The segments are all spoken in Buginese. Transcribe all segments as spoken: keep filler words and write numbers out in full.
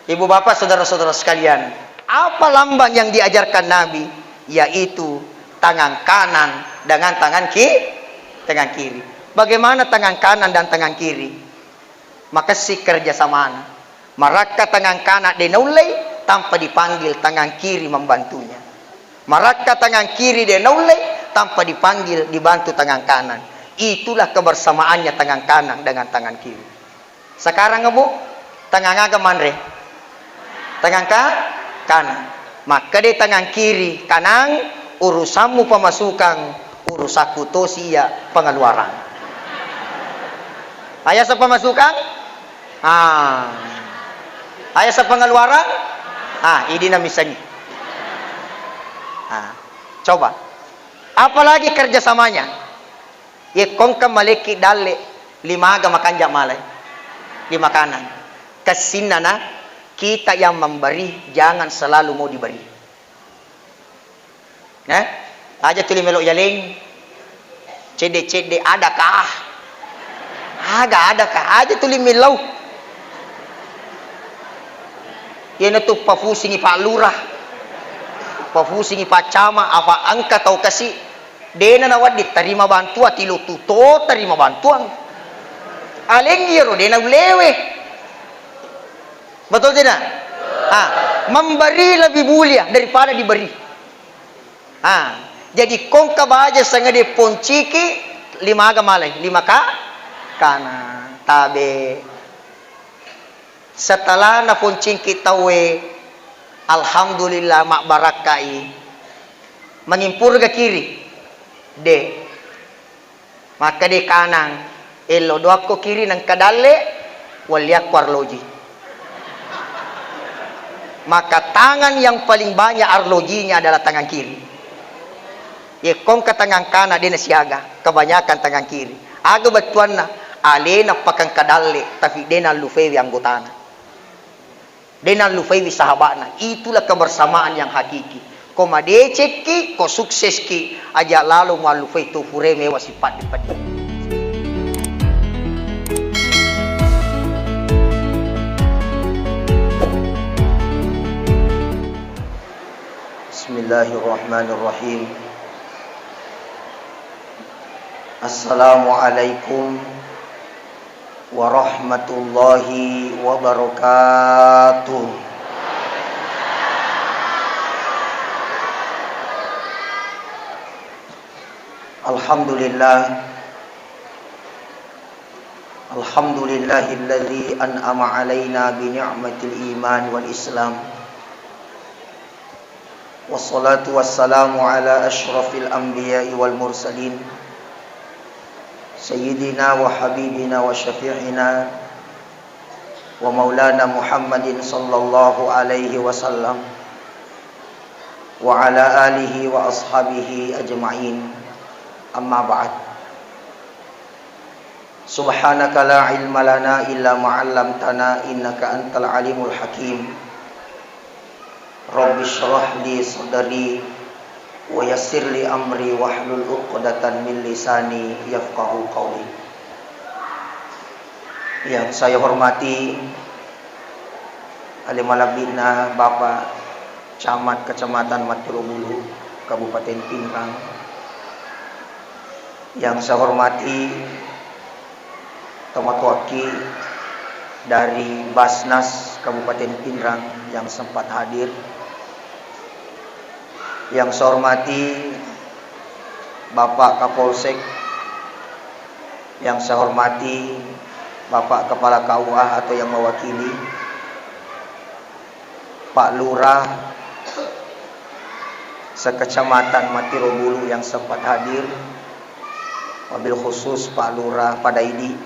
Ibu bapak, saudara-saudara sekalian, apa lambang yang diajarkan Nabi? Yaitu tangan kanan dengan tangan ki-, tangan kiri. Bagaimana tangan kanan dan tangan kiri? Makessing kerjasamana. Marakka tangan kanan de naullei tanpa dipanggil tangan kiri membantunya. Marakka tangan kiri de naullei tanpa dipanggil dibantu tangan kanan. Itulah kebersamaannya tangan kanan dengan tangan kiri. Sekarang, Bu, tangan aga manre? Tangan ka-, kanan. Makkeda tangan kiri, kanang, urusanmu pemasukan, urusanku tosi iya pengeluaran. Ayasa pemasukan? Ah. Ayasa pengeluaran? Ah, idi namisengi. Ah, coba. Apalagi kerjasamanya? Ye kongka malekki dalle, limaga makanja malai? Lima kanan. Kessinnana, kita yang memberi, jangan selalu mau diberi. Eh? Aja tuli melo yaleng. Cedde-cedde adakah? Aga adakah? Aja tuli melau. Iyanatu papusingi Pak Lurah, papusingi Pak Camat, apa engka tau kasi, dena nawedding tarima bantuan, tilotu to tarima bantuan. Alengngi iyaro dena ulewe. Betul tidak? Ah, memberi lebih mulia daripada diberi. Ah, jadi kongka baja sangadi ponciki, limaga malai? Lima ka-, kanan. Tabe. Setelah naponcingki tauwe, alhamdulillah, mabbarakkai. Mangimpurga kiri? De. Makkeda kanang, ello doakko kiri nengka dalle, walliakko arloji. Maka tangan yang paling banyak arlojinya adalah tangan kiri. Ye kongka tangan kanan dena siaga, kebanyakan tangan kiri. Aga bettuanna? Alena pakengka dalle, tapi dena allufewi anggotana. De nallufaiwi sahaba'na. Itulah kebersamaan yang hakiki. Ko madecekki, ko sukseski, aja lalo muallufai to pura mewa sipaddi-paddi. Bismillahirrahmanirrahim. Assalamualaikum warahmatullahi wabarakatuh. Alhamdulillah. Alhamdulillahilladzi an'ama 'alaina bi ni'matil iman wal islam. Wassalatu wassalamu ala asyrafil anbiya'i wal mursalin, sayyidina wa habibina wa syafi'ina wa maulana Muhammadin sallallahu alaihi wasallam, wa ala alihi wa ashabihi ajma'in. Amma ba'd. Subhanaka la ilma lana illa ma 'allamtana, innaka antal alimul hakim. Rabbi shrah li sadri wa yassir li amri wahlul 'uqdatan min lisani yafqahu qawli. Yang saya hormati ale malebbi'na Bapak Camat Kecamatan Mattiro Bulu, Kabupaten Pinrang. Yang saya hormati tomatoakki dari Basnas Kabupaten Pinrang yang sempat hadir. Yang saya hormati Bapak Kapolsek, yang saya hormati Bapak Kepala K U A atau yang mewakili, Pak Lurah sekecamatan Mattiro Bulu yang sempat hadir, wabil khusus Pak Lurah Padaidi,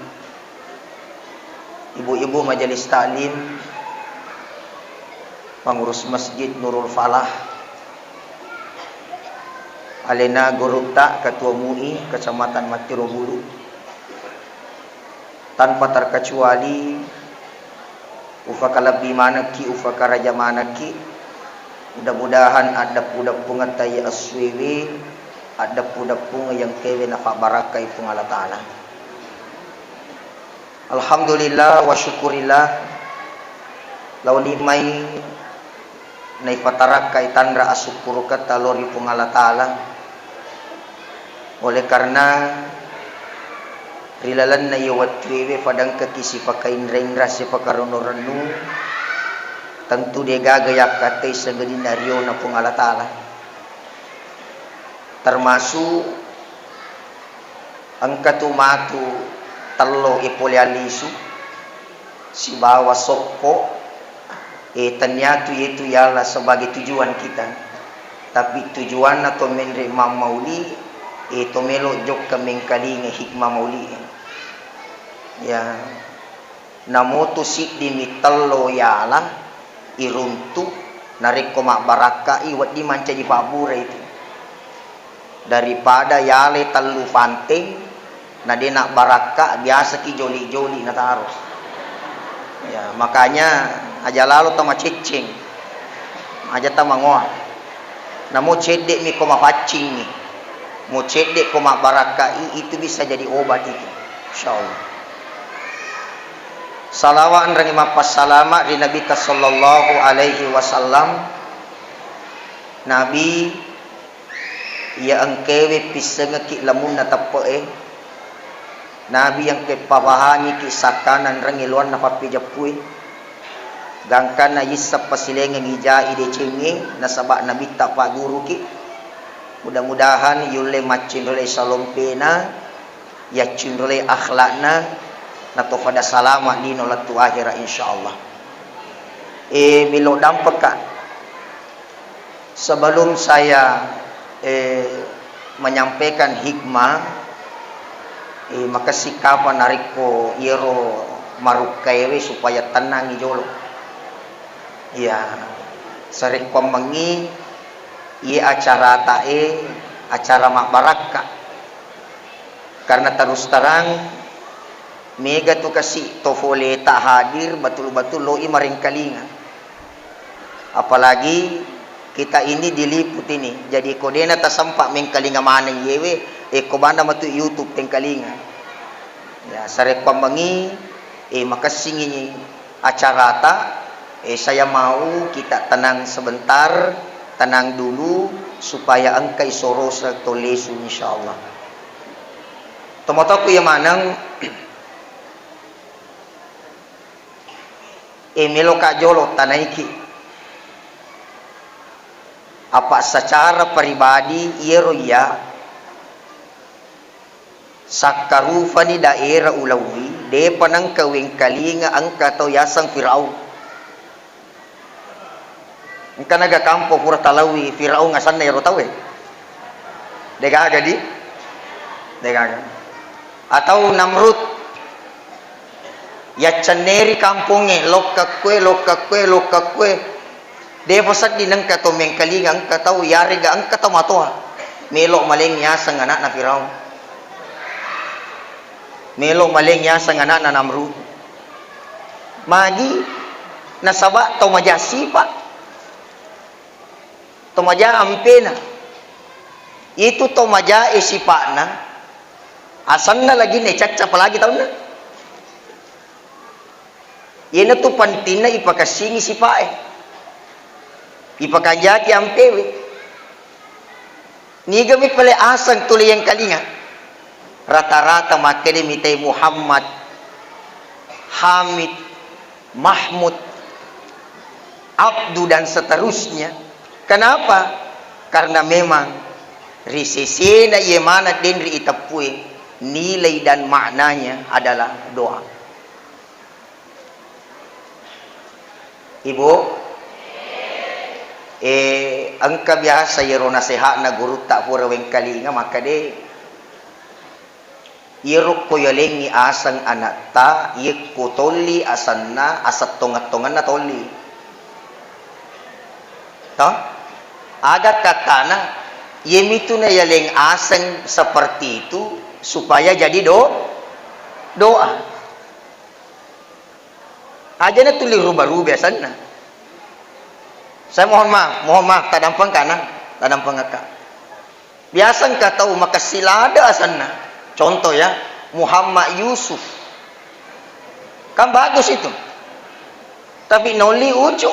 ibu-ibu majelis taklim, pengurus Masjid Nurul Falah, alena gurutta Ketua M U I Kecamatan Mattiro Bulu, tanpa terkecuali ufakalebbi manekki, ufakaraja manekki. Mudah-mudahan addeppu-deppungetta iya essuewe, addeppu-deppung iya engkaewe nafabbarakkai Puang Allah Ta'ala. Alhamdulillah wa syukurillah. Laoni mai naipatarakkai tanra asukkuruketta lao ri Puang Allah Ta'ala. Oleh karena ri lalenna iya wettuewe padangkaki sipakainra-inra, sipakarennu-rennu, tentu degaga yakkattei sanggadinna riona Puang Allah Ta'ala. Termasuk engka tu matu tello e pole alisu sibawa sokko, e, tenniatu yetu yala sebagai tujuan kita, tapi tujuanna to menre mammauli, e, to melo jokka mengkalinga hikmah mauli e. Ya. Namotu siddimi tello yala iruntu, narekko mabbarakkai wedding mancaji pabbura itu. Daripada yale tellu panteng na de nabbarakka, biasaki joli-joli nataro. Ya, makanya aja lalo tamacecceng, aja tamangoa. Namo cedde'mi ko mapaccingngi, mo cedde' ko mabbarakkai, itu bisa jadi obat itu, insyaallah. Salawa enrengngi mappassalama ri Nabitta sallallahu alaihi wasallam. Nabi iya engkewe pissengekki lamunna teppe'e. Nabi engke papahangiki sakkana enrengngi loanna pappejeppue. Gangkanna yisseng pasilengeng ijai decengnge nasaba Nabitta pagguruki. Mudah-mudahan yulle maccinrolai salompena, yaccinrolai akhlakna, nato pada salama lino lettu akhira, insyaallah. E, melo dampekka. Sebelum saya, e, menyampaikan hikmah, e, makessing kapang narekko iyaro marukkaewe supaya tennangngi jolo. Iya, sarekkuammengngi iye acaratae acara mabbarakka. Karena terus terang, mega tu kasi to foleta hadir, batul-batul loi marengkalinga. Apalagi kita ini diliput ini. Jadi ko dena tasempa mengkalinga maneng iyewe, e, ko bana matu YouTube pengkalinga. Ya, sarekkuammengngi, e, makessingngi acarata, eh, saya mau kita tenang sebentar, tenang dulu, supaya engkai sorosa to lesu, insyaallah. Tomatoakku iya maneng, eh, meloka jolo tanaiki. Apa secara pribadi, iyaro iya, sakkarufani daerah ulauwi, depa nengka wengkalinga engka tau yaseng Firaun. Engka naga kampo pura talauwi Firaun asenna ero tauwe? Degaga di? Degaga. Atau Namrud yaccenneri kampongnge, lokka kue, lokka kue, lokka kue. Depa sedding engka to mengkalinga, engka tau, yarega engka tau matoa. Melo maleng yaseng anakna Firaun. Melo maleng yaseng anakna Namrud. Magi? Nasaba to maja sipa. To maja ampena. Itu to majae sipa'na, asenna lagi necacca apalagi taunna. Iyanatu pentingna ipakessingi sipa'e. Ipakanjaki ampewe. Nigami pale aseng tuli yengkalinga. Rata-rata makkeda mitai Muhammad, Hamid, Mahmud, Abdu, dan seterusnya. Kenapa? Karena memang ri sesena iye maneng denri iteppue, nilai dan maknanya adalah doa. Ibu, eh, engka biasa iyaro naseha'na gurutta pura wengkalinga makkeda, iyaro ko yalengngi aseng anatta, iyekko tolli asenna, aseng tongeng-tongenna tolli. Toh? Aga kattana, iyemitu nayaleng aseng seperti itu supaya jadi do-, doa. Ajana tuli ruba-ruba asenna. Saya mohon maaf, mohon maaf, tadampeng kana, tadampeng akka. Biasa engka tau makessi lada asenna. Contoh ya, Muhammad Yusuf. Kan bagus itu. Tapi nolli ucu.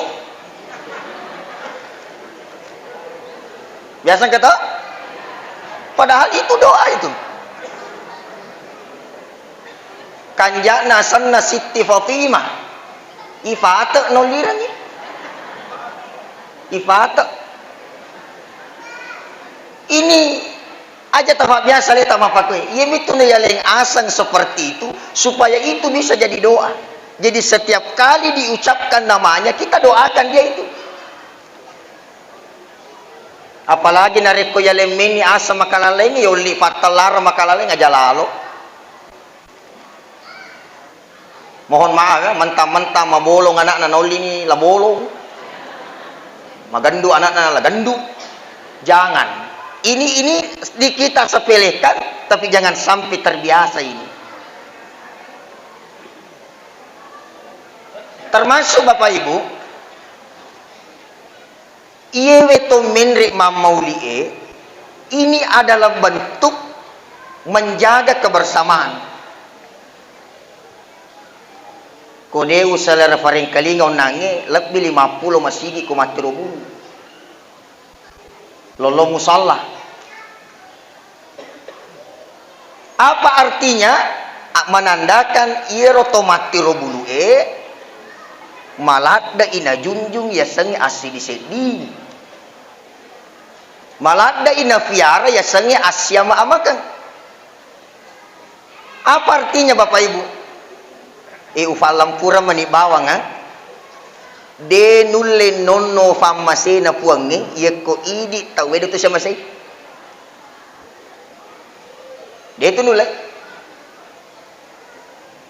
Biasa engka to? Padahal itu doa itu. Kanja'na asenna Sitti Fatimah. Ifate nollirengngi. Ifate. Ini aja tafabiasa le tamapakoe. Iyamitu nayaleng aseng seperti itu supaya itu bisa jadi doa. Jadi setiap kali diucapkan namanya, kita doakan dia itu. Apalagi narekko yaleng meni aseng makalaleng, yolli pattellareng makalaleng aja lalo. Mohon maaf ya, mentang-mentang mabolong anakna naollini la bolong. Magendu anakna la gendu. Jangan. Ini, ini di kita sepelekan, tapi jangan sampai terbiasa ini. Termasuk Bapak Ibu, iyewe to menre mammauli'e, ini adalah bentuk menjaga kebersamaan. Ko de usalera farengkalinga onnangnge, lebbi limappulo masigi ko mattiro bulu. Lollo musalla. Apa artinya? A-, menandakan iyero to mattiro bulu'e maladde'i najunjung yasengnge assiddi-sedding. Maladde'i nafiara yasengnge assiama-amakeng. Apa artinya, Bapak Ibu? E, ufallampuran mani bawang, ha? De nulle nonno fammasena Puangnge, yekko idi tauwe de tu siamasei. De tu nulle.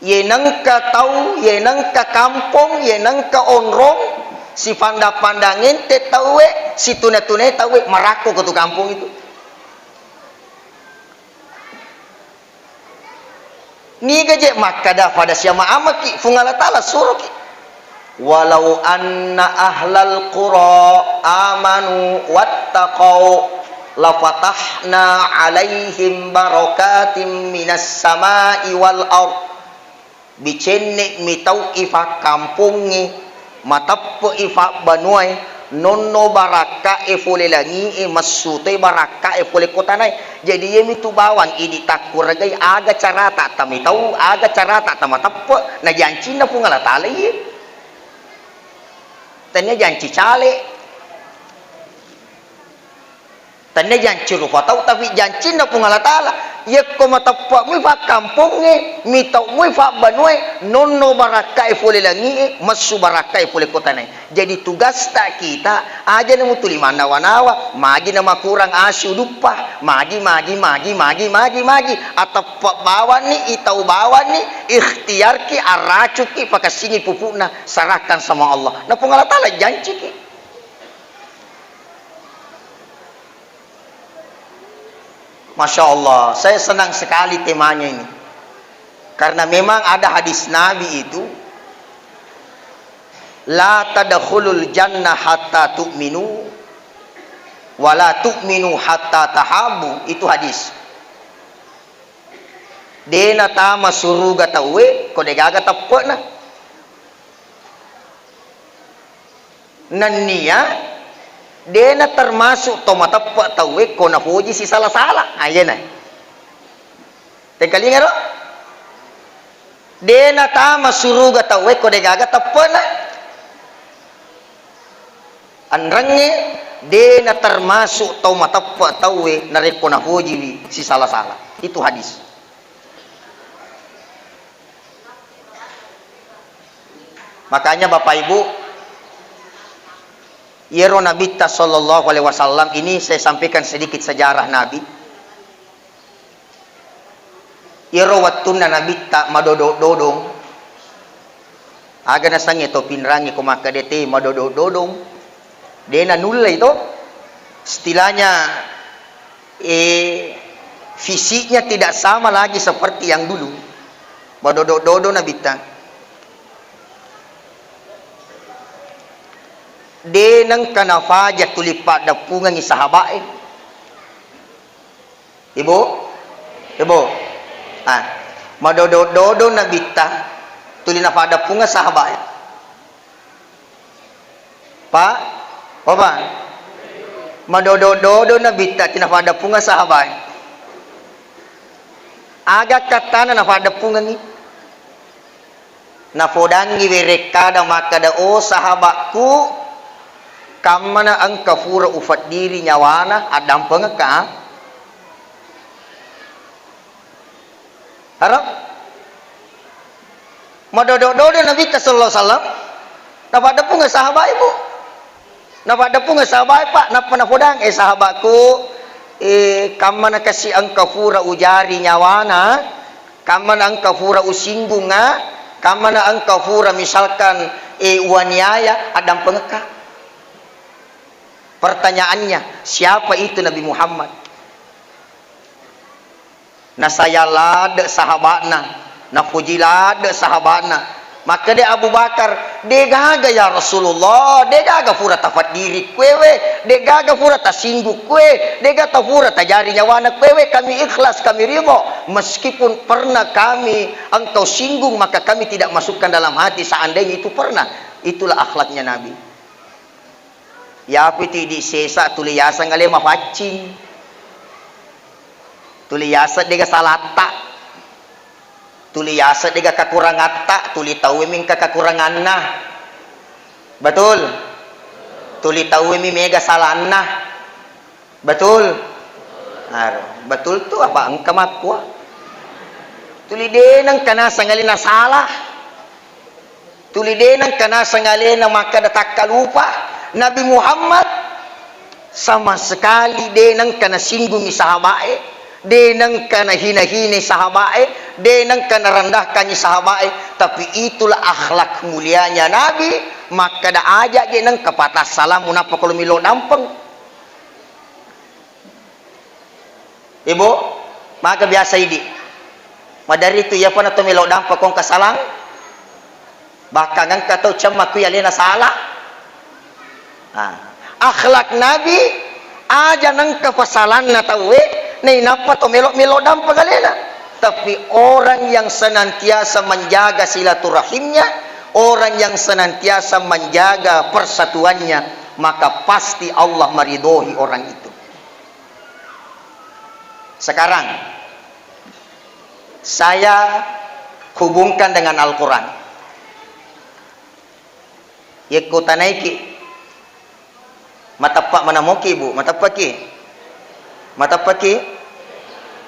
Ye nengka tau, ye nengka kampong, ye nengka onrong, sipandang-pandang ente tauwe, situna-tunai tauwe, marakko ko tu kampong itu. Niga je makkada pada siama-amaki, Fuang Allah Ta'ala suroki. Walau anna ahlal qura amanu wattaqau lafatahna alaihim barakatim minas samai wal ard. Bicenne mi tau i fakkampongnge, mateppe'i fabbanuae, nonno barakka'e fole langi'e, messu toi barakka'e fole ko tanae. Jadi, iyemitu bawang idi takkuregai aga carata tamitau, aga carata tamateppe, na jancinna Puang Allah Ta'ala iye. Tennia janci cale. Tennia janci rupa tau, tapi jancinna Puang Allah Ta'ala. Yekko mateppe'mui fakkampongnge, mitau'mui fabbanuae, nonno barakka'e fole langi'e, messu barakka'e fole ko tanae. Jadi tugasta kita, aja namutu limannawa-nawa, magi namakurang asu duppa, magi, magi, magi, magi, magi, magi. Ateppe bawanni, itau bawanni, ikhtiarki, aracukki, pakessingi pupu'na, serahkan sama Allah. Na Puang Allah Ta'ala janciki. Masya Allah, saya senang sekali temanya ini. Karena memang ada hadis Nabi itu, "La tadkhulul jannah hatta tu'minu, wa la tu'minu hatta tahabu." Itu hadis. De natama suruga tauwe, ko degaga teppe'na. Nennia dena termasuk to mateppe tauwe ko nafoji sisala-sala. Ayena. Tengkalingaro? Dena tama suruga tauwe ko degaga teppe'na. Anrengnge dena termasuk tau mateppe tauwe narekko nafojiwi sisala-sala. Itu hadis. Makanya Bapak Ibu, iyaro Nabitta sallallahu alaihi wasallam ini, saya sampaikan sedikit sejarah Nabi. Iyaro wettunna Nabitta madodo-dodong, aga nasengnge to pinrangi ko makkeda te madodo-dodong, de nanullei to. Istilahnya, eh, fisiknya tidak sama lagi seperti yang dulu. Madodo-dodo Nabitta. De nengka nafaja tuli paddeppungengngi sahaba'e. Ibu? Ibu? Ah, madodo-dodo Nabitta tuli napaddeppungeng sahaba'e. Pak, Bapak, madodo-dodo Nabitta ki nafaddeppunga sahabae. Aga kattana nafaddeppungengngi? Nafodangngi werekkada makkada, "O sahabakku, kammana engka fura ufaddiri nyawana, addampengekka?" Aro? Madodo-dodo Nabitta sallallahu alaihi wasallam, nafaddeppunga sahabae, Bu. Nafaddeppunga sahabae, Pak, nappa nafodang, "Eh, sahabakku, eh, kammana kasi engka fura ujari nyawana, kammana engka fura usinggunga, kammana engka fura misalkan, eh, uaniaya, addampengekka?" Pertanyaannya, siapa itu Nabi Muhammad? Nasayang ladde sahaba'na, napuji ladde sahaba'na. Makkeda Abu Bakar, "Degaga ya Rasulullah, degaga fura tafaddiri kuewe, degaga fura tasinggu kue, dega tafura tajari nyawana kuewe, kami ikhlas, kami ridho. Meskipun pernah kami engkau singgung, maka kami tidak masukkan dalam hati seandainya itu pernah." Itulah akhlaknya Nabi. Yapi tu idi sesa tuli yaseng ale mapaccing. Tuli yaseng dega salatta. Tuli yaseng dega kakurangatta, tuli tauwe mingka kakuranganna. Betul? Tuli tauwe mi mega salanna. Betul? Aro, betul tu apa engka makkua? Tuli de nengka naseng alena salah. Tuli de nengka naseng alena makkeda takkalupa. Nabi Muhammad sama sekali de nengka nasinggungi sahabae, de nengka nahina-hinai sahabae, de nengka narendahkangi sahabae, tapi itulah akhlak mulianya Nabi, makkeda aja je nengka patassalamu nappa kalo milo dampeng. Ibu, maka biasa idi. Madari tu iya pana to melo dampa kong kasalang. Bahkan engka tau cemma kui alena salah. Nah, akhlak Nabi aja nengka pasalanna tauwe, nainappa to melo-melo dampa alena. Tapi orang yang senantiasa menjaga silaturahimnya, orang yang senantiasa menjaga persatuannya, maka pasti Allah meridhoi orang itu. Sekarang, saya hubungkan dengan Al-Quran. Yekko tanaiki, mateppa manamoki, Bu, mateppaki? Mateppaki?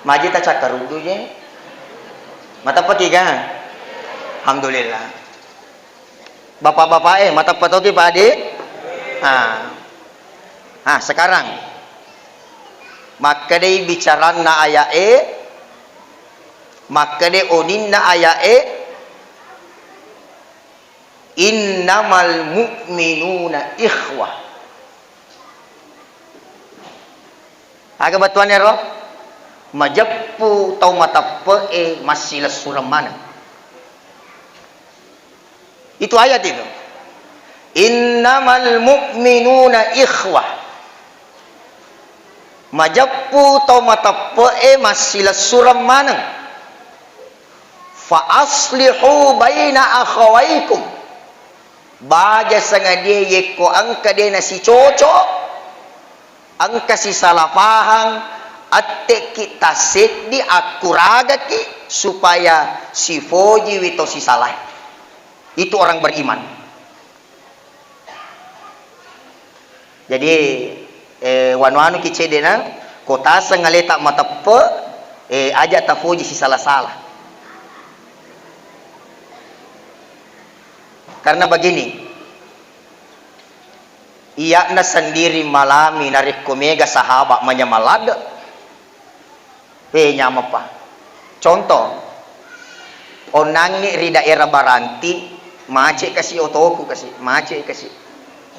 Maji tacakkaruddu je. Mateppaki, kan? Alhamdulillah. Bapak-bapak, eh, mateppa toki, Pak Adi? Ah. Ah, sekarang. Makkedai bicaranna aya'e, makkede oninna aya'e, "Innamal mu'minuna ikhwah." Aga bettuanna ero? Majeppu tau mateppe'e massilessureng maneng. Itu ayat itu. "Innamal mu'minuna ikhwah." Majeppu tau mateppe'e massilessureng maneng. "Fa aslihu baina akhawaikum." Baja sangadie yekko engka de nasicoco, engka sisalapahang, attekki tasseddi, akkuragaki supaya sifojiwi to sisalae. Itu orang beriman. Jadi, eh, wanu-wanuki cedde na, ko taseng aleta mateppe, eh, aja tafoji sisala-sala. Karena begini, iya'na sendiri malami narekko mega sahabat manyameng ladde. Eh, nyameppa. Contoh, onnangngi ri daerah Baranti, macet kasi otoku kasi, macet kasi.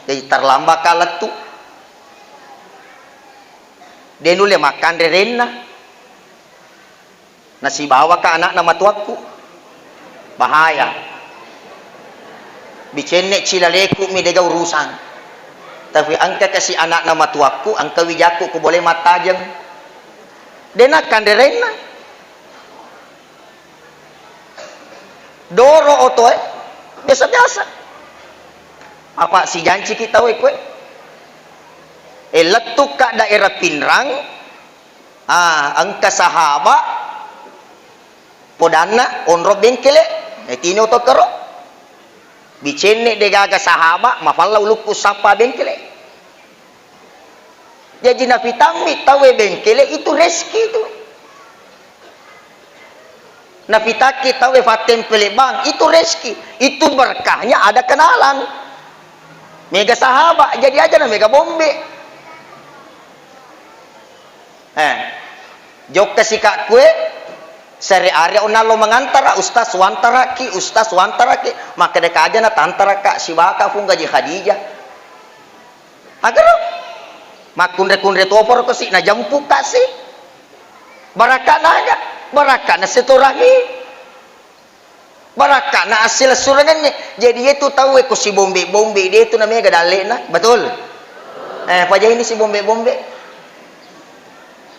Jadi terlambat ka lettu. De nulle makkanre renna. Nasibawaka anakna matuakku. Bahaya. Bicenne cilaleku mi dega urusan. Tapi engka kasi anakna matuakku, engka wijakku ku boleh mattajeng. De nakkanre renna. Doro otoe, biasa-biasa. Apa sijanciki tauwe koe? Eh, lettukka daerah Pinrang, ah, engka sahaba, podanna onro bengkele, eh, tini oto kero. Bicenne degaga sahaba, mafalla ulukku sappa bengkele. Jaji nafitammi tauwe bengkele itu rezeki itu. Nafitakki tauwe fattempele bank itu rezeki. Itu berkahnya ada kenalan. Mega sahaba, jadi aja na mega bombe. Eh, jokka sikakkue, sere are onnallo mangantara, ustaz wantaraki, ustaz wantaraki, makkeda kaja na tantaraka sibaka fung gaji Khadijah. Agaro makkunre-kunre toporo ko si najempu kasi. Barakana aga, barakana silaturahmi. Barakka'na assilessurengengnge. Jadi, iyetu tauwe ko sibombe-bombe, detu namega dalle'na. Betul? Eh, pajaini sibombe-bombe.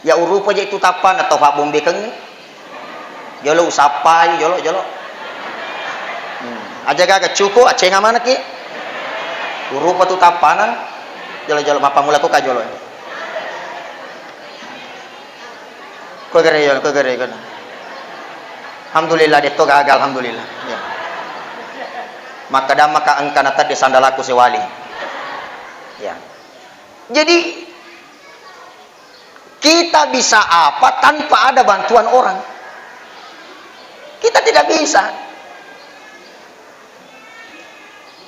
Ya, urupa je tu tappana tau fabbombekengnge. Jolo usappai, jolo, jolo. Hmm. Aja gaga cuku, accenga manaki. Urupa tu tappana. Jolo, jolo, mappammula ko ka jolo. Ko gere, ko gere, ko. Alhamdulillah, detto gagal, alhamdulillah. Ya. Makkeda maka engka natedde sandalaku sewali. Ya. Jadi, kita bisa apa tanpa ada bantuan orang? Kita tidak bisa.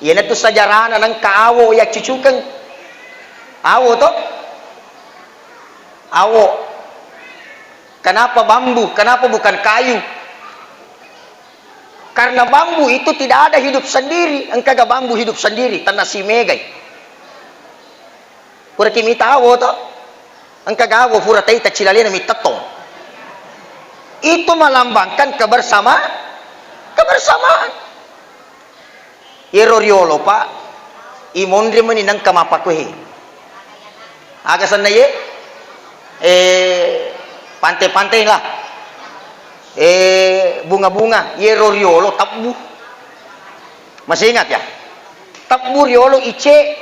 Iyanatu sejarahna nengka awo yaccucukeng. Awo to? Awo. Kenapa bambu? Kenapa bukan kayu? Karena bambu itu tidak ada hidup sendiri. Engkaga bambu hidup sendiri, tanna simegai. Puraki mita awo to? Engkaga awo pura taita cilalena mita to. Itu melambangkan kebersama, kebersamaan. Iyero riolo, Pak, imonri meni nengka mappakuehe. Aga senna ye? Eh, pante-pante lah. Eh, bunga-bunga, iyero riolo tebbu. Masih ingat ya? Tebbu riolo ice.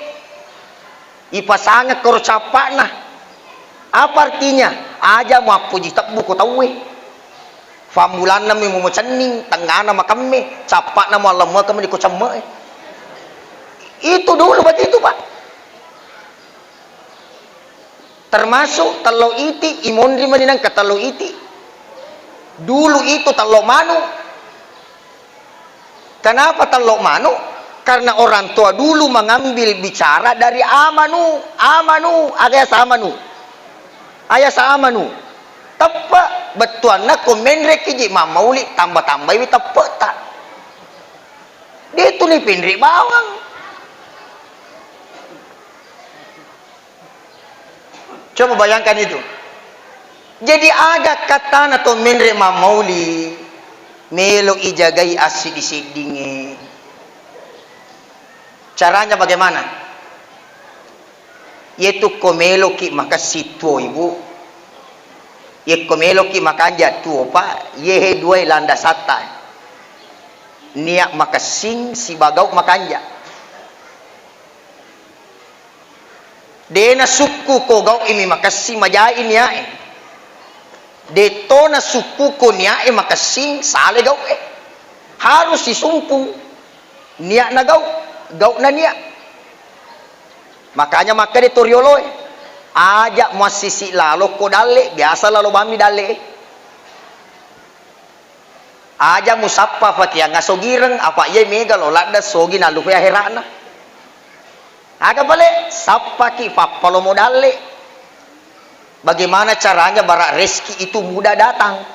Ipasangeng koro cappa'na. Apa artinya? Aja muappoji tebbu ko tauwe. Fammulanna mi mumacenning, tengngana makemme, cappa'na muallammuakeng mi ko cemme'e. Itu dulu begitu, Pak. Termasuk tello iti, imonri meni nengka tello iti. Dulu itu tello manu. Kenapa tello manu? Karena orang tua dulu mengambil bicara dari amanu, amanu, aga yasa amanu. Ayasa amanu. Teppe, bettuanna ko menreki ji mammauli, tambah-tambaiwi teppeta. Dia tu ni penre bawang. Coba bayangkan itu. Jadi aga kattana to menre mammauli, melo ijagai assiddi-siddingnge. Caranya bagaimana? Yetu ko meloki makessing tuo, Ibu. Yekko meloki makanja tuo, Pak, yehe duai landasatta. Niat makessing sibawa gau makanja. De nasukku ko gau'i mi makessing majai niae. De to nasukku ko niae makessing sale gau'e. Harus sisumpung niatna gau, gau'na niat. Makanya makkeda to rioloe, aja muassisi lalo ko dalle, biasa lalo bammi dalle. Aja musappa pakeang asogireng, apa iye mega lo ladde sogi nallupai ahera'na. Aga pale, sappaki fappalomo dalle. Bagaimana caranya bara rezeki itu mudah datang?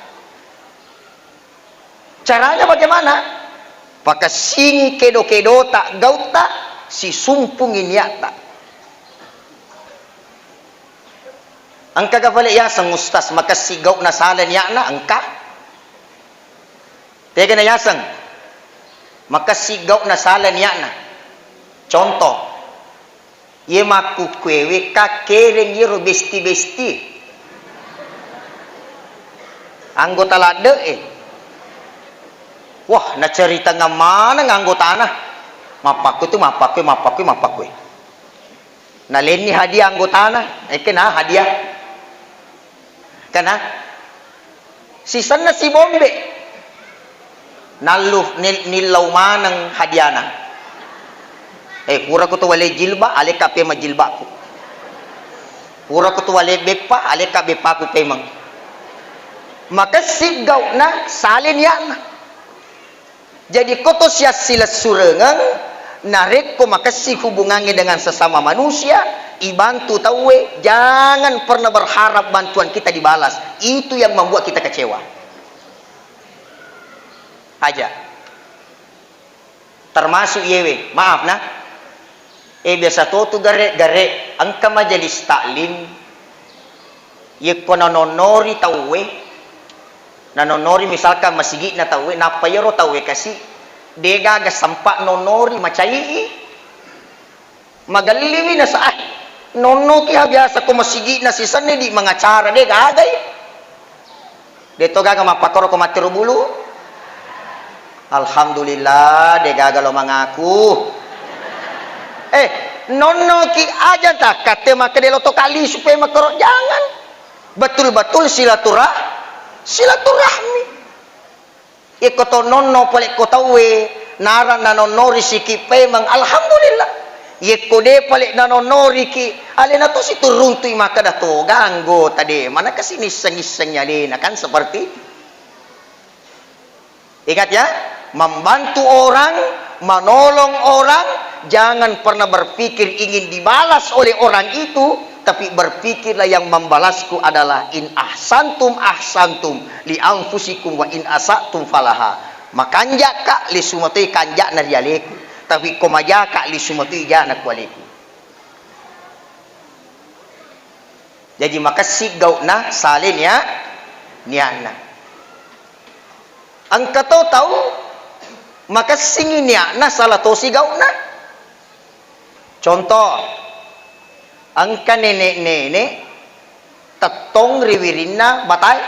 Caranya bagaimana? Pakessingi kedo-kedota, gautta, sisumpungi niatta. Engkaga pale yaseng ustaz makessi gau'na sala niatna? Engka. Tegana yaseng makessi gau'na sala niatna? Contoh, iye makkukkuewe kakkereng iyero besti-besti anggota ladde'e. Wah, naceritangang maneng anggotana. Mappakkue tu, mappakkue, mappakkue, mappakkue. Nalenni hadiah anggotana, eh, kena hadiah. Kena. Sisenna sibombe. Nallu, nil-, nillau maneng hadiana. Eh, pura ko tu wale jilba, aleka pemeng jilbaku. Pura ko tu wale beppa, aleka beppaku pemeng. Makessing gau'na, sale niatna. Jadi, ko to siassilessurengeng, narekko makessing hubungangnge dengan sesama manusia, ibantu tauwe, jangan pernah berharap bantuan kita dibalas. Itu yang membuat kita kecewa. Aja. Termasuk yewe, maaf nah. Eh, biasa to tu gare-gare, engka majelis taklim, yekko nanonnori tauwe, nanonnori misalkan masigi'na tauwe, nappa yero tauwe kasi, degaga sempat nonnori, macai i. Magelliwi nasa, ah, nonnoki ha biasa ko masigi'na sisenni di mangacara, degagai. De to gaga mappakkoro ko mattiro bulu. Alhamdulillah, de gaga lo mangaku. Eh, nonnoki aja ta, katte makkeda lo to kali supaya makkoro, jangan. Betul-betul silaturah-, silaturahmi. Yekko to nonno pole ko tauwe, narang nanonnori siki pemeng, alhamdulillah. Yekko de pale nanonnoriki, alena to situruntu i makkeda to ganggo tade, mana kasi nisseng-issengi alena, kan seperti itu. Ingat ya, membantu orang, menolong orang, jangan pernah berpikir ingin dibalas oleh orang itu, tapi berpikirlah yang membalasku adalah in ahsantum ahsantum li anfusikum wa in asatum falaha. Makanjakka, lisu matoi kanjakna ri aleku. Tapi ko majaka, lisu matoi jana ku aleku. Jaji makessing gau'na, sale nia-, niatna. Engka to tau makessingi niatna, sala tosi gau'na. Contoh, engka nenek-nenek tettong ri wirinna batae.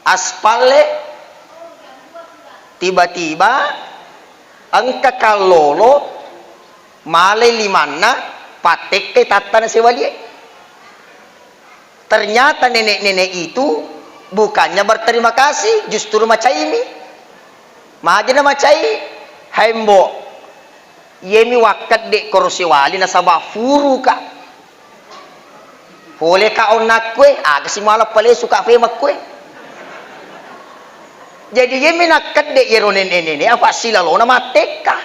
Aspalle, tiba-tiba engka kallolo malai limanna, pattekkai tattana sewalie. Ternyata nenek-nenek itu bukannya berterima kasih, justru macaimi. Magi na macai, "Hai, Mbo, iyemi wakkedde koro sewali nasaba furuka." Poleka onnakkue, aga simala palesuka femekkue. Jadi, iyemi nakkedde iyero nene-nene, apa silalona mattekka.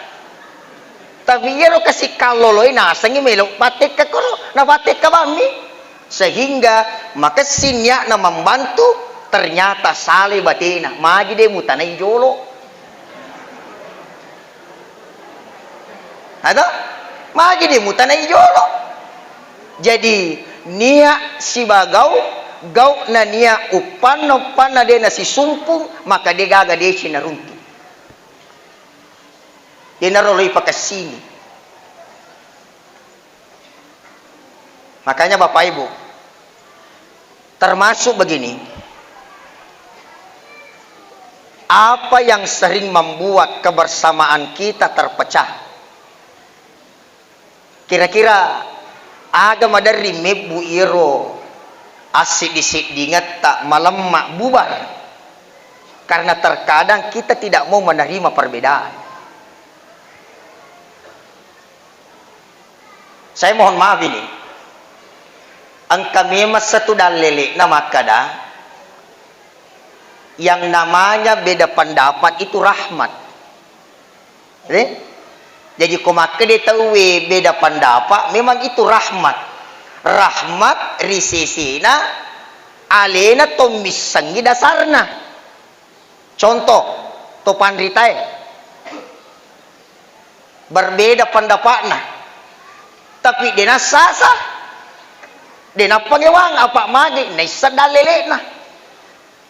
Tapi iyero kasi kalloloi nasengngi melo pattekka koro, napattekka bammi. Sehingga makessing niatna membantu, ternyata salai batena. Magi de mutanai jolo. Ato? Magi de mutanai jolo. Jadi, nia sibagau, gau'na nia uppanna, uppanna de nasisumpung, maka de gaga deci naruntu. Iyanaro lo ipakessingi. Makanya Bapak Ibu, termasuk begini, apa yang sering membuat kebersamaan kita terpecah? Kira-kira aga maderri mebbu iyaro assiddi-siddingetta malemma bubar? Karena terkadang kita tidak mau menerima perbedaan. Saya mohon maaf ini. Engka memang satu dallele'na makkada, yang namanya beda pendapat itu rahmat. Eh? Jadi, ko makkeda tauwe beda pendapat, memang itu rahmat. Rahmat ri sesena alena to missengngi dasarna. Contoh, to panritae. Berbeda pendapatna. Tapi de nassasa. De nappangewang apa magi, naisseng dallele'na.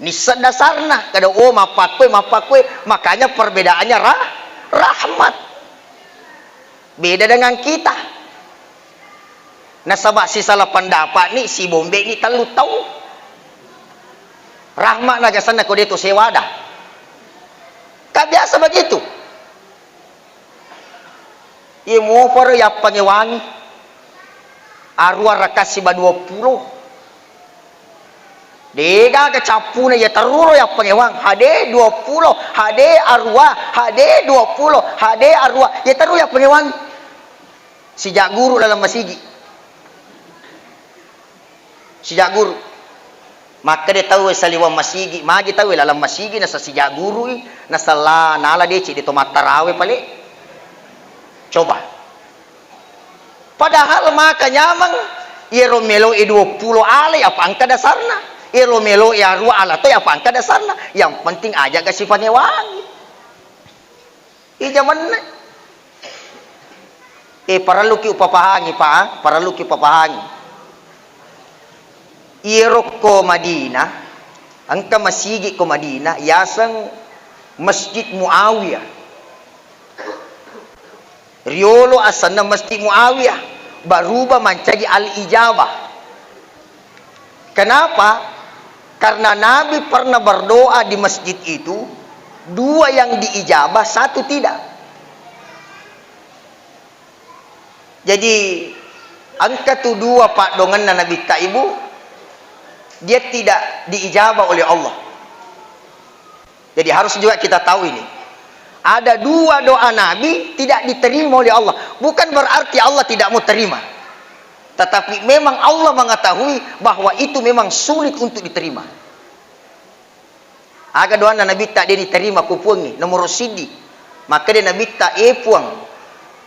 Nisseng dasarna, kada, oh, mappakkue, mappakkue. Makanya perbedaannya ra-, rahmat. Beda dengan kita. Nasaba sisala pendapat ni, sibombe ni tellu tau. Rahmat naga senna ko de to sewada. Kan biasa begitu. Iye moparo yappangewangi. Aruwa raka siba duappulo. Degaga cappuna iya teruro yappangewang. Hade duappulo, hade aruwa, hade duappulo, hade aruwa. Iya teruro yappangewang. Sijak guru laleng masigi. Sijak guru. Makkeda tauwe saliweng masigi, magi tauwe laleng masigi nasa sijak gurui, nasa la nala deceng de to mattarawe pale. Coba. Padahal maka nyameng, iyero meloe duappulo alai apa engka dasarna, iyero meloe aruwa ala toi apa engka dasarna, yang penting aja ga sipangewangi. Ija menne. Eh, parelluki upapahangi, Pak, ah? Parelluki upapahangi. Iyero ko Madinah, engka masigi ko Madinah, yaseng Masjid Muawiyah. Riolo asenna Masjid Muawiyah, baruba mancaji Al-Ijabah. Kenapa? Karena Nabi pernah berdoa di masjid itu, dua yang diijabah, satu tidak. Jadi, engka tu dua paddoangenna Nabitta, Ibu, dia tidak diijabah oleh Allah. Jadi, harus juga kita tahu ini. Ada dua doa Nabi tidak diterima oleh Allah. Bukan berarti Allah tidak mau terima. Tetapi memang Allah mengetahui bahwa itu memang sulit untuk diterima. Aga doanna Nabitta de diterima ku Puangnge, nomoro siddi. Makkeda Nabitta, "E Puang,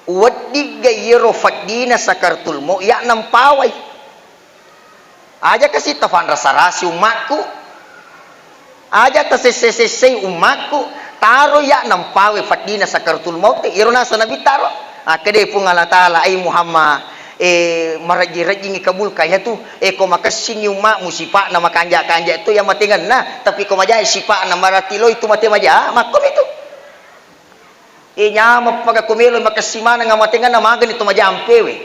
weddigga iyero feddina sakaratul maut, ya nampawai. Aja kasi tafanrasa-rasi ummakku. Aja tasesse-sessei ummakku. Taro ya nampawai feddina sakaratul maut." Iyero nasa Nabitta ro. Akkeda Puang Allah Taala, "Ai Muhammad, eh, marejjing-rejjingngi kabulka iyatu. Eh, ko makessingngi ummakmu sipa'na makanja-kanja to iya matengenna, tapi ko majae sipa'na marati loi tu mate maja, makkomi tu. Eh, nyameng paga ko melo makessi maneng amatengenna, magani to maja ampewe."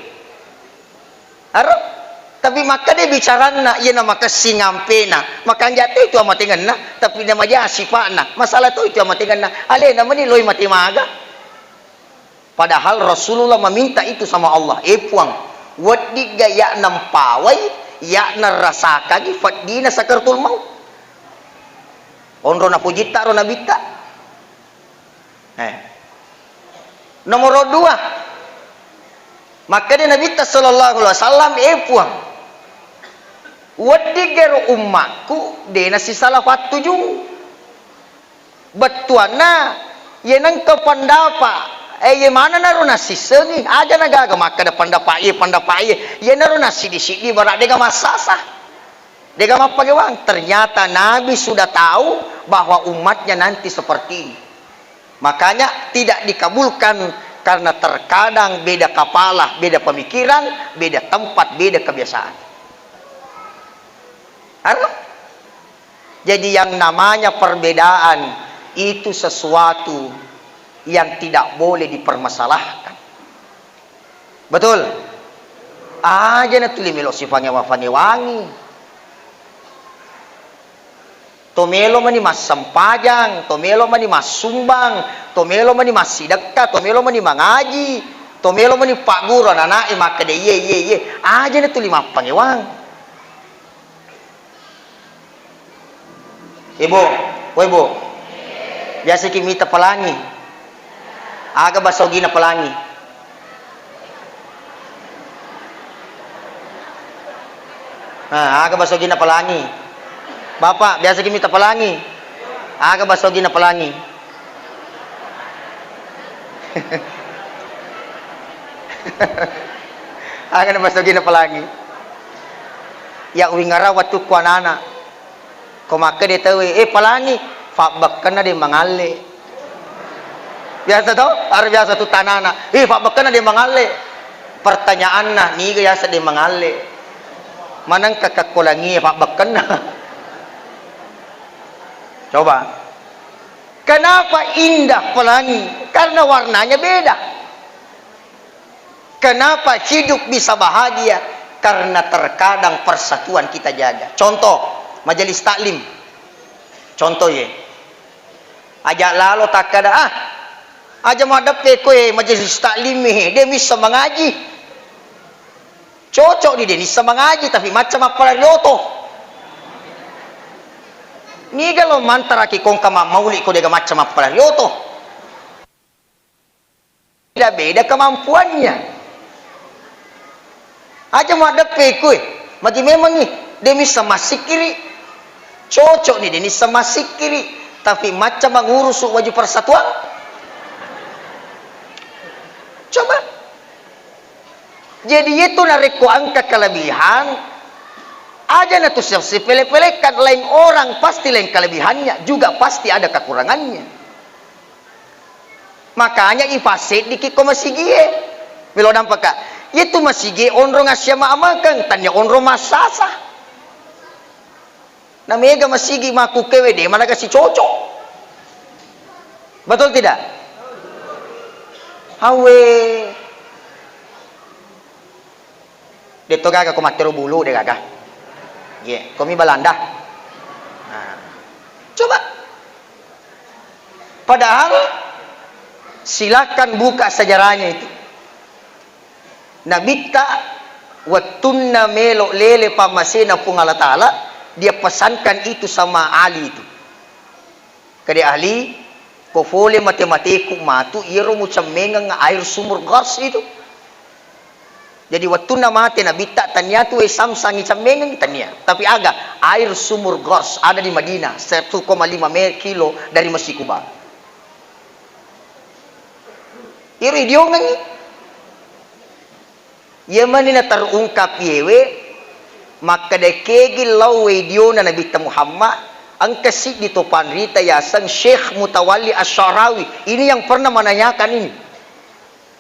Aro? Tapi makkeda bicaranna, iyena makessing ampena, makanja to itu amatengenna, tapi na maja sipa'na, masalah to itu amatengenna, alena meni loi mate maga. Padahal Rasulullah meminta itu sama Allah, "E Puang, weddigga ya nampawai, ya narasakangi feddina sakaratul maut?" Onro napujitta ro Nabitta. Eh. Nomoro dua, makkeda Nabitta sallallahu alaihi wasallam, "E Puang, weddiggero ummakku de nasisala fattujung." Bettuanna, iye nengka pandapa, eh, iye manenaro nassissengi, aja nagaga makkeda pandapa iye, pandapa iye, iyenaro nassiddi-siddi bara dega massasa, dega mappagewang. Ternyata Nabi sudah tahu bahwa umatnya nanti seperti ini. Makanya tidak dikabulkan karena terkadang beda kepala, beda pemikiran, beda tempat, beda kebiasaan. Aro? Jadi, yang namanya perbedaan itu sesuatu yang tidak boleh dipermasalahkan. Betul? Aja na tuli melo sifangewa-fangewangi. To melo mani massempajang, to melo mani massumbang, to melo mani massidekka, to melo mani mangaji, to melo mani pagguru anak-anak e makkeda iye, iye, iye. Aja na tuli mappangewang. Ibu, woi Bu, biasaki mita pelangi. Aga bahasa Ogina pelangi? Nah, aga bahasa Ogina pelangi? Bapak, biasaki mita pelangi? Aga bahasa Ogina pelangi? Aga na bahasa Ogina pelangi? Ya uwingara wattukku anana. Ko makkeda tauwe, "Eh, pelangi," fabbekkenna de mangalle. Biasa to? Are biasa tu tanana, "Eh, fabbekkenna de mangalle." Pertanyaanna, niga yaseng de mangalle? Manengka kakkolangie fabbekkenna? Coba. Kenapa indah pelangi? Karena warnanya beda. Kenapa hidup bisa bahagia? Karena terkadang persatuan kita jaga. Contoh, majelis taklim. Contoh ye. Aja lalo takkada, "Ah, Aja maddeppe koe majelis taklim e, de missa mangaji. Cocok ni de nissa mangaji, tapi macca mappala ri oto. Niga lo mantaraki kongka mammauli ko dega macca mappala ri oto. Beda-beda kemampuannya. Aja maddeppe koe, magi memangi, de missa massikkiri. Cocok ni de nissa massikkiri, tapi macca mangurusu waju persatuan. Coba. Jadi itu narekko engka kelebihan, aja natu sipele-pelekan, lain orang pasti lain kelebihannya, juga pasti ada kekurangannya. Makanya ipaseddiki ko masigie. Melo dampaka. Itu masigie onrong assiama-amakeng, tania onrong massasa. Na mega masigi makkukkewe de managa sicocok. Betul tidak? Hawe. Detto gaga ko mattero bulu de gaga. Ye, komi Balanda. Nah. Coba. Padahal silakan buka sejarahnya itu. Nabitta wettunna melo lele pammasena Puang Allah Ta'ala, dia pesankan itu sama Ali itu. Kade Ali, ko fole mate-mateku matu, iyaro mucemmengeng air sumur Ghars itu. Jadi wettunna mate Nabitta, tania tu wae Samsang icemmengeng, tania. Tapi aga, air sumur Ghars ada di Madinah, satu koma lima me-, kilo dari Masjid Kuba. Iyaro idiongengngi. Iya mani na terungkap yewe, makkeda kegi lao wai diona Nabitta Muhammad, engka siddi to panrita yaseng Syekh Mutawalli Asy-Sya'rawi. Ini yang pernah menanyakan ini.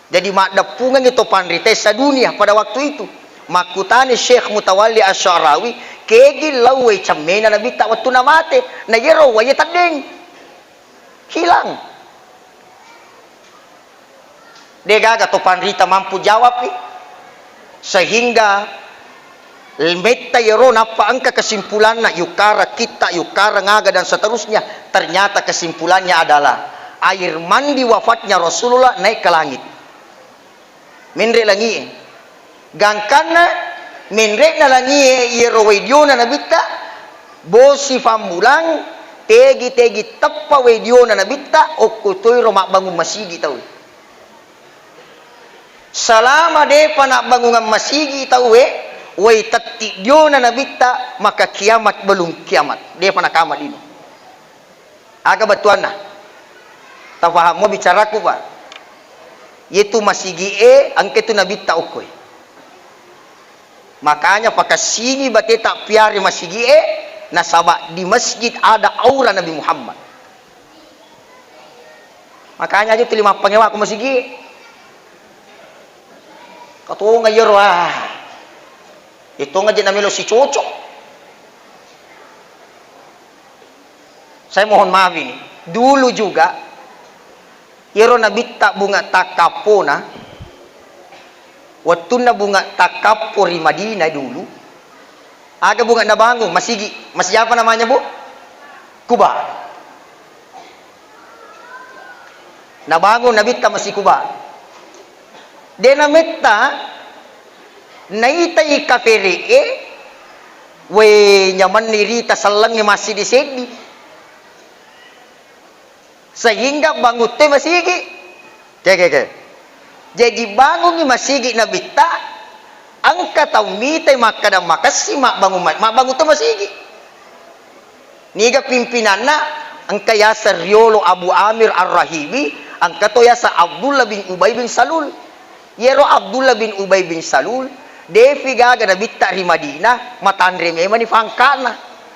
Jadi maddeppungengngi to panrita sadunia pada waktu itu. Makkutani Syekh Mutawalli Asy-Sya'rawi, kegi lao wai cemmena Nabitta wettunna mate, na iyaro wae teddeng. Hilang. Degaga to panrita mampu jawab, sehingga metta iyaro nappa engka kesimpulanna, yukkara kitta, yukkara ngaga dan seterusnya. Ternyata kesimpulannya adalah air mandi wafatnya Rasulullah naik ke langit. Menre langie. Gangkanna menre'na langie iyaro wai diona Nabitta, bosi fammulang, tegi-tegi teppa wai diona Nabitta, okko toiro mabbangung masigi tau. Salama depa nabbangungang masigi tauwe, wai tetti diona Nabitta, maka kiamat belum kiamat. Depa nakama dino. Aga bettuanna? Tafahammo bicaraku, Pak? Yetu masigi'e engka tu Nabitta okkoe. Makanya pakassingi bateta piari masigi'e, nasaba di masjid ada aura Nabi Muhammad. Makanya aja tuli mappangewa ko masigi'e. Katonga iyaro, ah. Itonga je namelo sicocok. Saya mohon maaf ini. Dulu juga, iyaro Nabitta bunga takkappona, wettunna bunga takkappo ri Madinah dulu, aga bunga nabangung? Masigi. Masigi apa namanya, Bu? Kuba. Nabangung Nabitta masigi Kuba. De nametta naitai kapere'e, we, nyamanni rita sellengnge massiddi-seddi. Sehingga bangutte masigi. Ke, ke, ke. Jaji bangungngi masigi Nabitta, engka tau mitai makkeda makessing mabbangung ma-, mabbangutte masigi. Niga pimpinanna? Engka yaseng riolo Abu Amir Ar-Rahibi, engka to yaseng Abdullah bin Ubay bin Salul. Iyaro Abdullah bin Ubay bin Salul, defi gaga Nabitta ri Madinah, matanre memani fangka'na.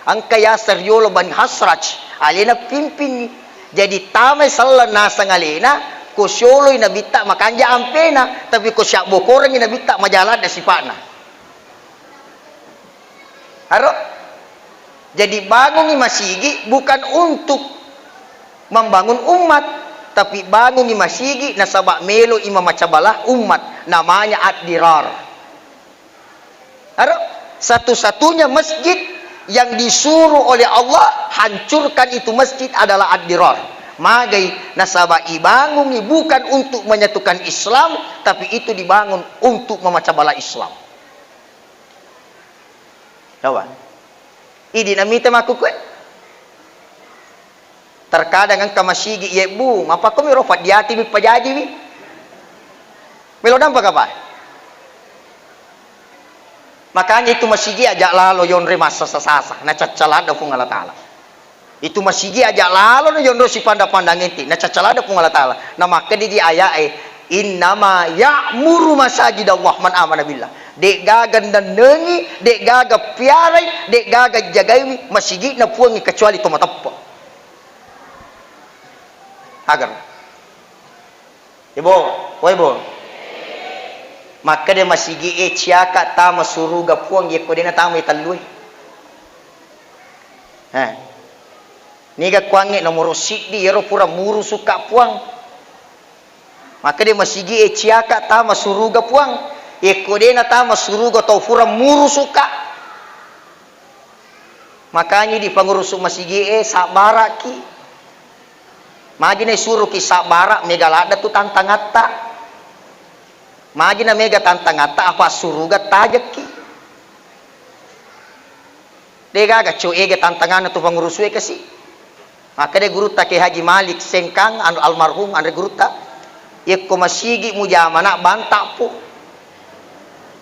Engka yaseng riolo Bani Hasraj, alena pimpinni. Jadi tamai selleng naseng alena, ko sioloi Nabitta makanja ampena, tapi ko siabbokorengngi Nabitta maja ladde sipa'na. Aro? Jadi bangungngi masigi bukan untuk membangun umat, tapi bangungngi masigi nasaba melo i mamaca bala umat, namanya ad-dirar. Aro? Satu-satunya masjid yang disuruh oleh Allah hancurkan itu masjid adalah ad-dirar. Magai, nasaba ibangungi bukan untuk menyatukan Islam, tapi itu dibangun untuk memecah belah Islam. Coba. Idi namita makkukue. Terkadang engka masigi yebbu, mappakkomi ro faddiatiwi pajajiwi. Melo dampa kapa? Makanya itu masigi aja lalo yonre massasa-sasa, nacaccaladda Puang Allah Ta'ala. Itu masigi aja lalo na yonro sipanda-pandang ente, nacaccaladda Puang Allah Ta'ala. Namakkediji ayae, "Innama ya'muru masajidallah man amana billah." De'gaga nennengi, de'gaga piarai, de'gaga jagaiwi masigina Puangnge kecuali to mateppe. Agar. Ibu, woi Bu. Makkeda masigi e ciaka tama suruga Puang yekko dena tama tellue. Eh. Niga kuangnge nomoro siddi yero pura murusuka Puang. Makkeda masigi e ciaka tama suruga Puang. Yekko dena tama suruga tau pura murusuka. Makanya di pengurus masigi e sabbaraki. Magi na isuruki sabbara mega ladda tu tantangatta. Magi na mega tantangatta apa suruga tajekki. Degaga co ega tantanganna tu pengurus e kasi. Makkeda gurutta Kiai Haji Malik Sengkang, anu almarhum anre gurutta, yekko masigi mujamana banta po.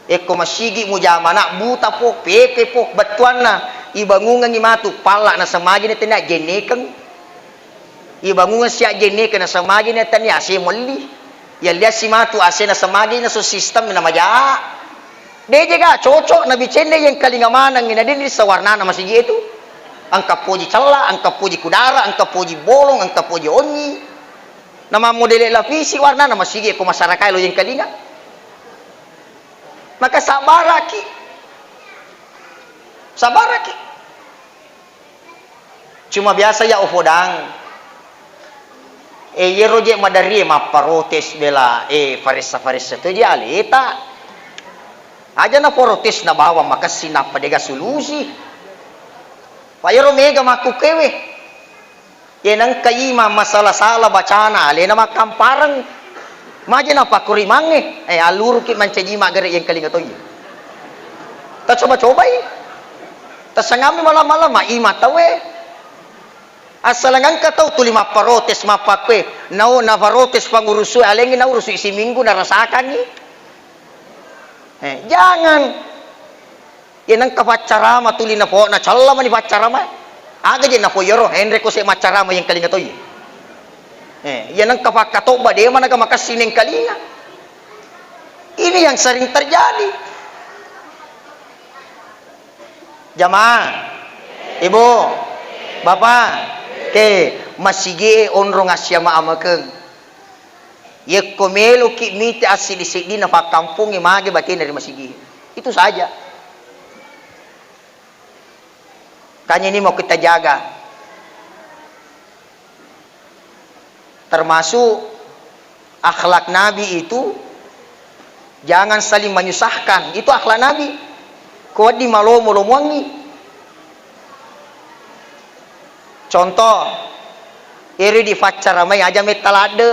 Yekko masigi mujamana buta po, pepe po, bettuanna ibangungengi matu palla nasemajini tania jennekeng. Ibangungengi sia jennekeng nasemajini tania ase melli. Yalliassi matu ase nasemajini naso sistem na maja. De'je ga cocok nabicenne yengkalinga manengngi, na de'ni rissa warnana masigi e tu. Engka poji cella, engka poji kudara, engka poji bolong, engka poji onyi. Namammodele lapisi warnana masigi ko masyarakat lo yengkalinga. Maka sabbaraki. Sabbaraki. Cuma biasa ya upodang. Eh, yero je madarie mapparotes bela, eh, faressa-faressa to je aleta. Aja na protes na bawang makessing nappa dega sulusi. Pa yero mega makkukkewe. Ye nengka imang masala-sala bacana alena makkampareng. Maje napakkurimangnge, eh, alluruki mancaji maggere yengkalinga toiye. Tacoba-cobai. Tasangammi malam-malam ma imang tauwe. Assaleng engka tau tuli mapparotes, mappakkue, nau naparotes pangurusue, alengngi naurusui siminggu narasakangngi. Eh, jangan. Iya nengka paccarama tuli napo, nacalla mani paccarama. Aga je napo iyaro, enreko se maccarama yengkalinga toiye. Eh, iya nengka pakkatobba, de managa makessing nengkalinga. Ini yang sering terjadi. Jamaah, Ibu, Bapak, ke masigi e onrong assiama-amakeng. Yekko meloki mite assiddi-siddinna pakkampongnge mage batena ri masigi. Itu saja. Kanya ini mau kita jaga. Termasuk akhlak Nabi itu, jangan saling menyusahkan. Itu akhlak Nabi. Ko wedding malomo-lomoangngi. Contoh, iri di faccaramai aja metta ladde.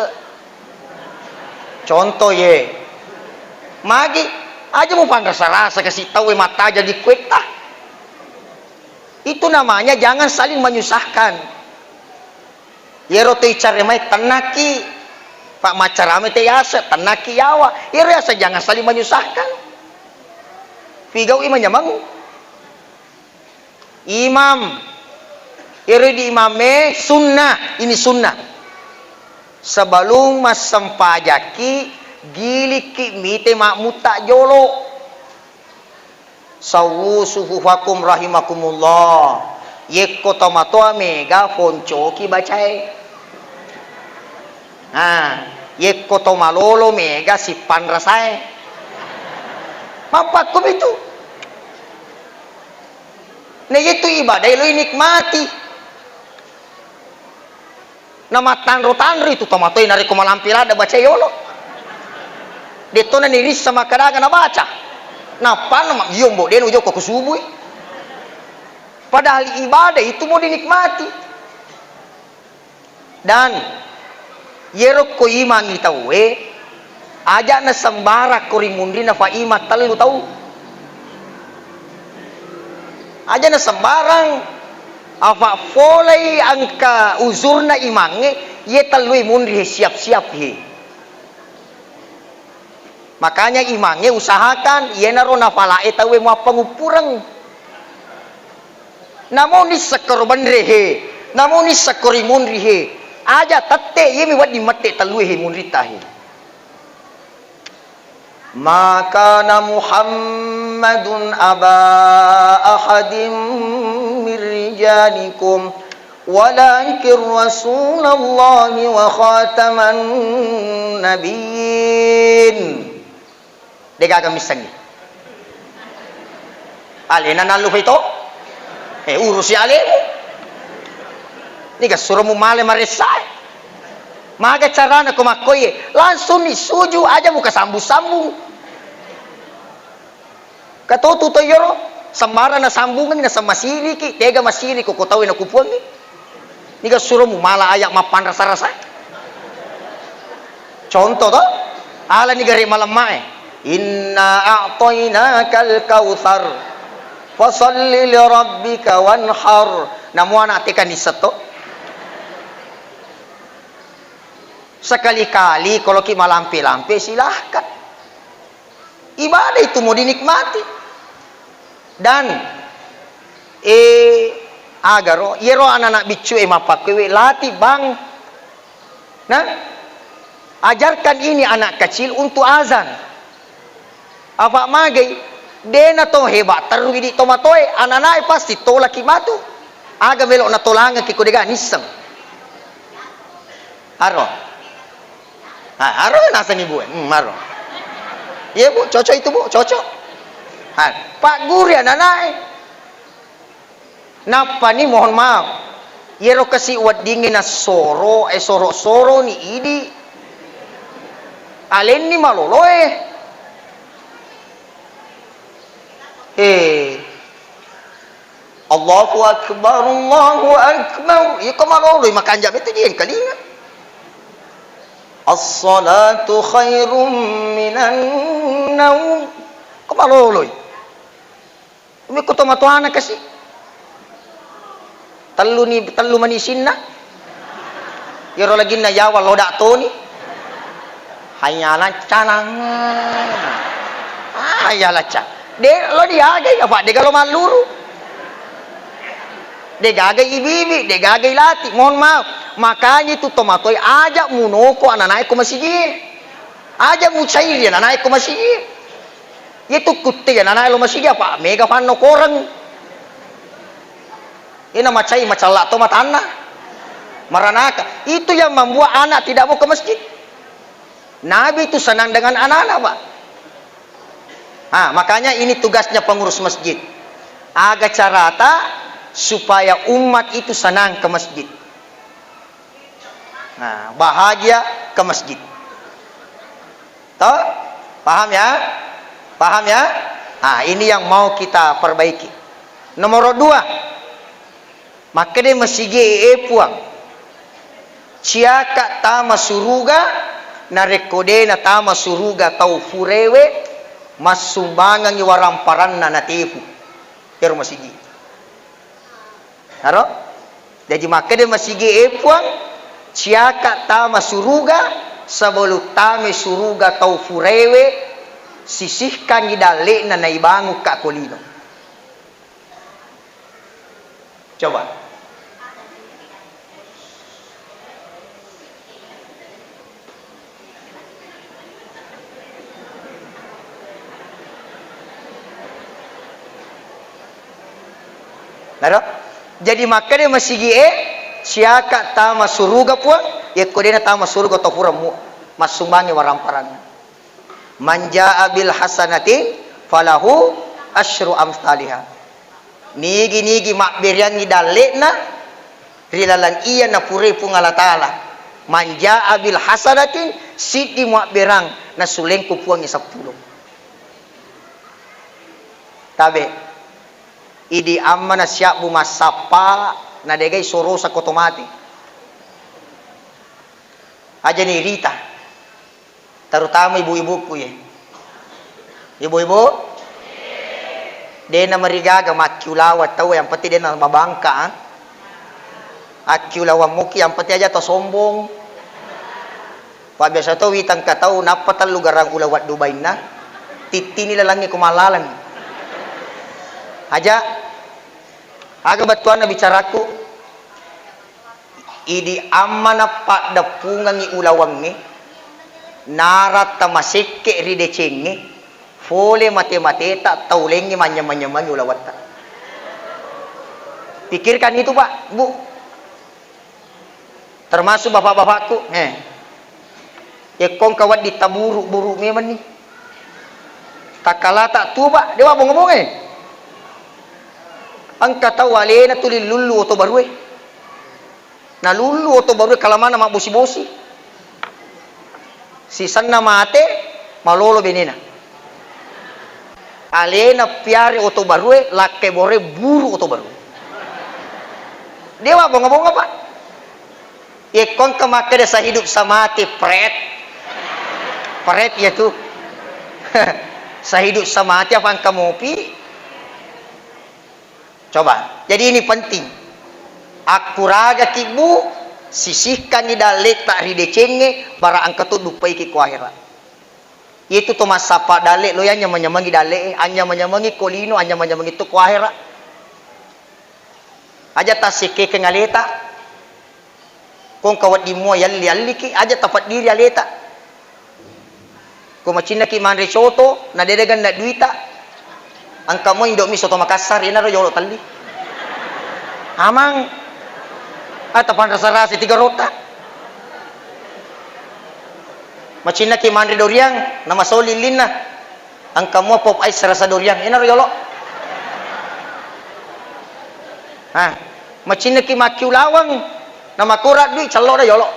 Contoh ye. Magi, aja mupanrasa-rasa kasi tau e mattaja di kuetta. Itu namanya jangan saling menyusahkan. Yero to icarre mai tennaki, pa maccarame te yase tennaki yawa. Yero yase jangan saling menyusahkan. Pigau i manyameng. Imam, ero di imame sunnah, ini sunnah. Sebelum massempajakki, gilikki mite makmutta jolo. Sawwu sufufakum rahimakumullah. Yekko tomatoa mega foncoki bacae. Nah, yekko to malolo mega sippanrasae. Mappakkomi tu. Na yetu ibadah lo inikmati. Na mattanro-tanro itu tomatoe narekko malampe ladde baca yolo. Dettona nirissa makkadaga nabaca. Nappanna ma-, iyo mbo de nujokko ko subui. Padahal ibadah itu mau dinikmati. Dan iyero ko imangngi tauwe, aja' nasembarang ko ri munrinna, fa imang tellu tau. Aja' nasembarang, afa' folai engka uzurna imangnge, iye tellue munri he, siap-siap he. Makanya imangnge usahakan iyanaro nafala'e tauwe muappanguppureng. Namo nissekkoro benre he, namo nissekkori munri he. Aja' tette, iyemi wedding mette tellue he munritta he. Ma kana Muhammadun aba ahadim min rijalikum walakin Rasulallahi wa khataman nabiyyin. De'gaga missengngi. Alena nallu fai to? Eh, urusi alemu. Niga suromu male maressae. Maga carana ko makkoye? Langsung ni suju, aja muka sambung-sambung. Katotu to iyaro, sembarang nasambungengngi, naseng masiriki, tega masiriko ko tauwe nakupuangngi. Niga suromu mala aya' mappanrasa-rasa. Contoh to, ala niga ri malemma'e, "Inna a'tainakal kautsar, fasalli li rabbika wanhar." Namo ana' teka nisseng to. Sekali-kali koloki malampe-lampe, silahkan. Ibadah itu mau dinikmati. Dan, eh, agaro, iyero anak-anak biccu e mappakkoe, lati, Bang. Nah, ajarkan ini anak kecil untuk azan. Apa magai? Dena to heba terru idi tomatoe, anak-anak e pasti tolaki matu. Aga melo natolangeng ki ko de'ga nisseng. Aro. Ha, aro naseng ibu e. Hmm, aro. Iya, Bu, cocok itu, Bu, cocok. Ha, pagguru anak-anak e. Nappani mohon maaf. Iyero kasi weddingnge nassoro, eh, soro-soroni idi. Alenni maloloe. Eh. Allahu Akbar, Allahu Akbar. Iko maloloi makanja' metu diengkalinga. As-salatu khairum minan naum. Ko maloloi. Umi ko tomatoana kasi. Tellu ni, tellu mani sinna. Iyaro laginna yawa loda' toni. Hayya lacca nang. Hayya lacca. De' lo diagai apa de'ga lo malluru. De'gaga ibi-ibi, de'gaga ilati. Mohon maaf. Makanya itu tomatoe aja' munoko anak-anak e ko masigi. Aja' mucairi anak-anak e ko masigi. Iya tu kutte ya nana lo masigi apa mega fanno koreng. Ina macai macalla to matanna. Maranaka. Itu yang membuat anak tidak mau ke masjid. Nabi itu senang dengan anak-anak, Pak. Nah, makanya ini tugasnya pengurus masjid. Aga carata supaya umat itu senang ke masjid. Nah, bahagia ke masjid. Toh? Paham ya? Paham ya? Nah, ini yang mau kita perbaiki. Nomor dua, makkeda masigi e Puang, ciaka tama suruga, narekko de natama suruga tau furewe, massumbangengi waramparanna natefu. Ero masigi. Aro? Jaji makkeda masigi e Puang, ciaka tama suruga, sebelum tama suruga tau furewe, sisihkangi dalle'na naibangun ka ko lino. Coba. Naro? Jadi makkeda masigi e, siaka tama suruga Puang, yekko dena tama suruga to pura mu-, massumbangi waramparanna. Man jaa bil hasanati falahu asyru amsaliha. Nigi-nigi mabberiangngi dalle'na ri laleng iya napure Puang Allah Ta'ala. Man jaa bil hasanatin, siddi muabberang, nasulengku Puangnge seppulo. Tabe, idi amma nasiabbu massappa, nadegai sorosa ko to mate. Aja ni rita, terutama ibu-ibuku ye. Ibu-ibu, dena marigaga makkiulawa tau, yang penting dena mabangka, ah. Akkiulawa muki, yang penting aja to sombong. Pak biasa to witang ka tau, nappa tellu garang ula waddu bainna, tittini lalangngi ko malaleng. Aja, aga bettuanna bicaraku? Idi ammana paddeppungengngi ulawengnge, naratta masekke ri decengnge, fole mate-mateta taulengnge manyameng-nyamengngi ulawatta. Pikirkan itu, Pak, Bu. Termasuk bapak-bapakku, eh. Yekkongka wedding taburu-buru memenni. Takkalata tuba, dewa bonge-bonge. Engka tau alena tuli lullu oto barue. Nalullu oto barue kalamana mabbosi-bosi. Sisenna mate, malolo benena. Alena piare oto barue, lakke bore buru oto barue. Dewa bonga-bonga, Pak. Yekkongka makkeda sahidup samate, pret. Pret ya tu. Sahidup samate apa engka mopi? Coba. Jadi ini penting. Akkuraga ki, Bu, sisihkanni dalleta ri decengnge, bara engka tu duppaiki ko akhirat. Itu to massappa dalle lo, ya nyameng-nyamengi dalle, anyameng-nyamengi ko lino, anyameng-nyamengi tu ko akhirat. Aja tassekkekeng aleta. Ko engka wedding mua yalli-alliki, aja tapeddiri aleta. Ko macinnaki manre coto, na de' deganna duita, engka mo Indomie soto Makassar, iyanaro yolo telli. Amang, ah, tapanrasa-rasa tiga rota. Macinnaki manre doriang, na masoli lillinna. Engka mua pop ice rasa doriang, iyanaro yolo. Ah, macinnaki makkiulaweng, na makura dui, cello da yolo.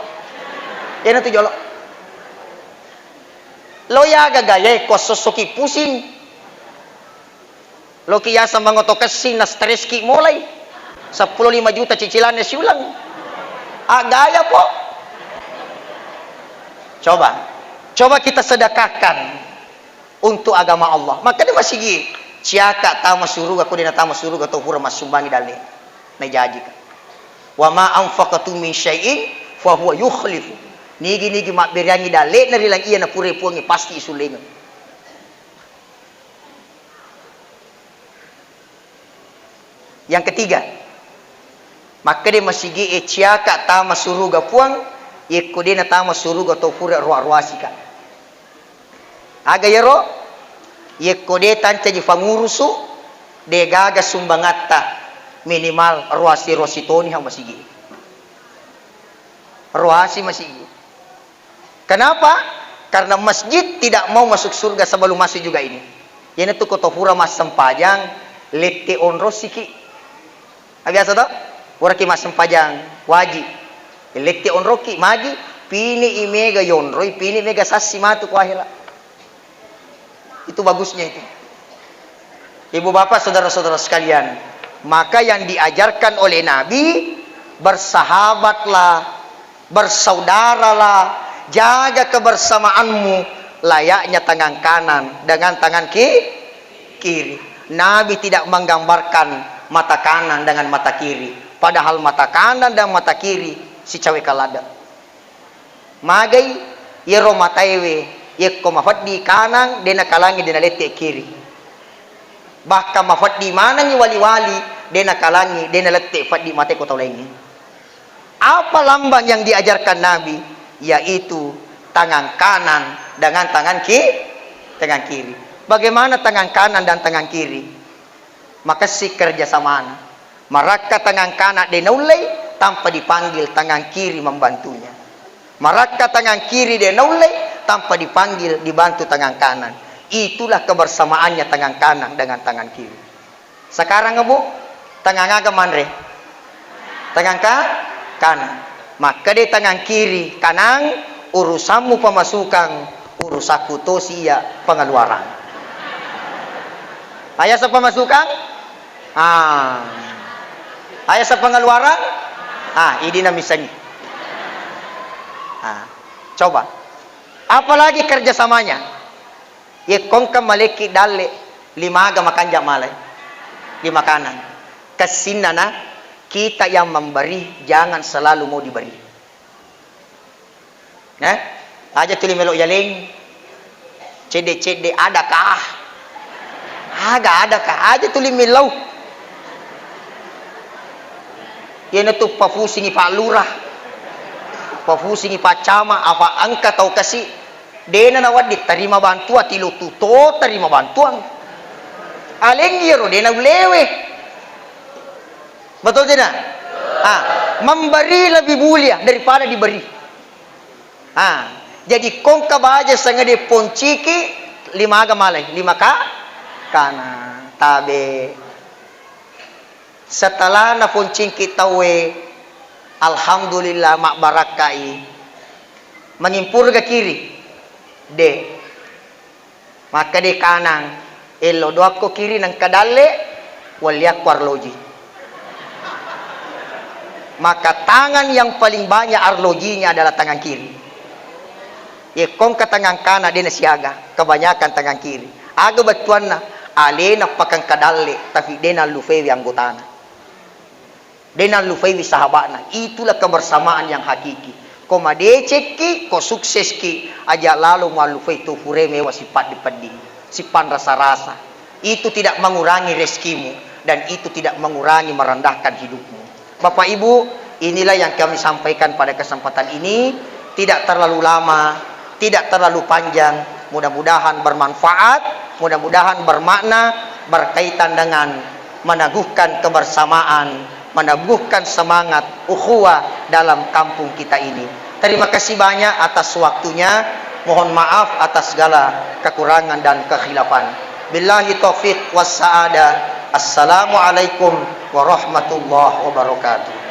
Iyanatu yolo. Lo yaga gayae ko sossoki pusing. Loki yaseng mangoto kessing na stres ki molai. Seppulo lima juta cicilanna siuleng. Agaya po. Coba. Coba kita sedekahkan untuk agama Allah. Makkeda masigi, ciaka tama suruga, ko de' natama suruga to pura massumbangi dalle. Najajika. Wa ma anfaqtum min syai'in fa huwa yukhlifu. Nigi-nigi mabberiangi dalle'na ri lagi iya napura puangnge pasti isullengeng. Yang ketiga, makkeda masigi e, ciaka tama suruga Puang, yekko de' natama suruga to pura roa-roasika. Aga yero? Yekko de' tancaji fangurusu, de' gaga sumbangatta, minimal roasi-roasi toni ha masigi. Roasi masigi. Kenapa? Karena masjid tidak mau masuk surga sebelum masuk juga ini. Iyanatu ko to pura massempajang, lette onrosiki. Ah, biasa to? Puraki massempajang wajib. Lette onroki, magi, pini i mega yonroi, pini mega sassi matu ko akhirat. Itu bagusnya itu. Ibu bapak, saudara-saudara sekalian, maka yang diajarkan oleh Nabi, bersahabatlah, bersaudaralah, jaga kebersamaanmu layaknya tangan kanan dengan tangan ki-, kiri. Nabi tidak menggambarkan mata kanan dengan mata kiri, padahal mata kanan dan mata kiri sicawe kalada. Magai iyaro mataewe, yekko mafeddi kanang, de' nakalangi, de' nalette kiri. Bahkan mafeddi manengngi wali-wali, de' nakalangi, de' nalette feddi mate ko tau laingnge. Apa lambang yang diajarkan Nabi? Yaitu tangan kanan dengan tangan ki-, tangan kiri. Bagaimana tangan kanan dan tangan kiri? Makessing kerja samana. Marakka tangan kanan de' naullei, tanpa dipanggil tangan kiri membantunya. Marakka tangan kiri de' naullei, tanpa dipanggil, dibantu tangan kanan. Itulah kebersamaannya tangan kanan dengan tangan kiri. Sekarang, Bu, tangan aga manre? Tangan ka-, kanan. Makkeda tangan kiri, kanang, urusanmu pemasukan, urusanku tosi iya pengeluaran. Ayasa pemasukan? Ah. Ayasa pengeluaran? Ah, idi namisengi. Ah. Coba. Apalagi kerjasamanya. Ye kongka malekki dalle, limaga makanja malai. Lima kanan. Kessinnana, kita yang memberi, jangan selalu mau diberi. Eh? Aja tuli melo yaleng. Cedde-cedde adakah? Aga adakah? Aja tuli melau. Iyanatu pafusingi Pak Lurah, pafusingi Pak Camat, apa engka tau kasi, dena nawedding tarima bantuan, tilotu to tarima bantuan. Alengngi iyaro dena ulewe. Betul tidak? Ah, memberi lebih mulia daripada diberi. Ah, jadi kongka baja sangadi ponciki, limaga malai, lima ka-, kana, tabe. Setelah naponcingki tauwe, alhamdulillah, mabbarakkai. Mangimpurga kiri? De. Makkeda kanang, ello doakko kiri nengka dalle, walliakko arloji. Maka tangan yang paling banyak arlojinya adalah tangan kiri. Ye kongka tangan kanan de nasiaga, kebanyakan tangan kiri. Aga bettuanna, alena pakengka dalle, tapi de nallufewi anggotana. De nallufaiwi sahaba'na. Itulah kebersamaan yang hakiki. Ko madecekki, ko sukseski, aja lalo muallufai tu fure mewa sipaddi-pedding, sipanrasa-rasa. Itu tidak mengurangi rezekimu dan itu tidak mengurangi merendahkan hidupmu. Bapak Ibu, inilah yang kami sampaikan pada kesempatan ini. Tidak terlalu lama, tidak terlalu panjang. Mudah-mudahan bermanfaat, mudah-mudahan bermakna, berkaitan dengan meneguhkan kebersamaan, meneguhkan semangat ukhuwah dalam kampung kita ini. Terima kasih banyak atas waktunya. Mohon maaf atas segala kekurangan dan kekhilafan. Billahi taufiq was sa'adah. Assalamualaikum warahmatullahi wabarakatuh.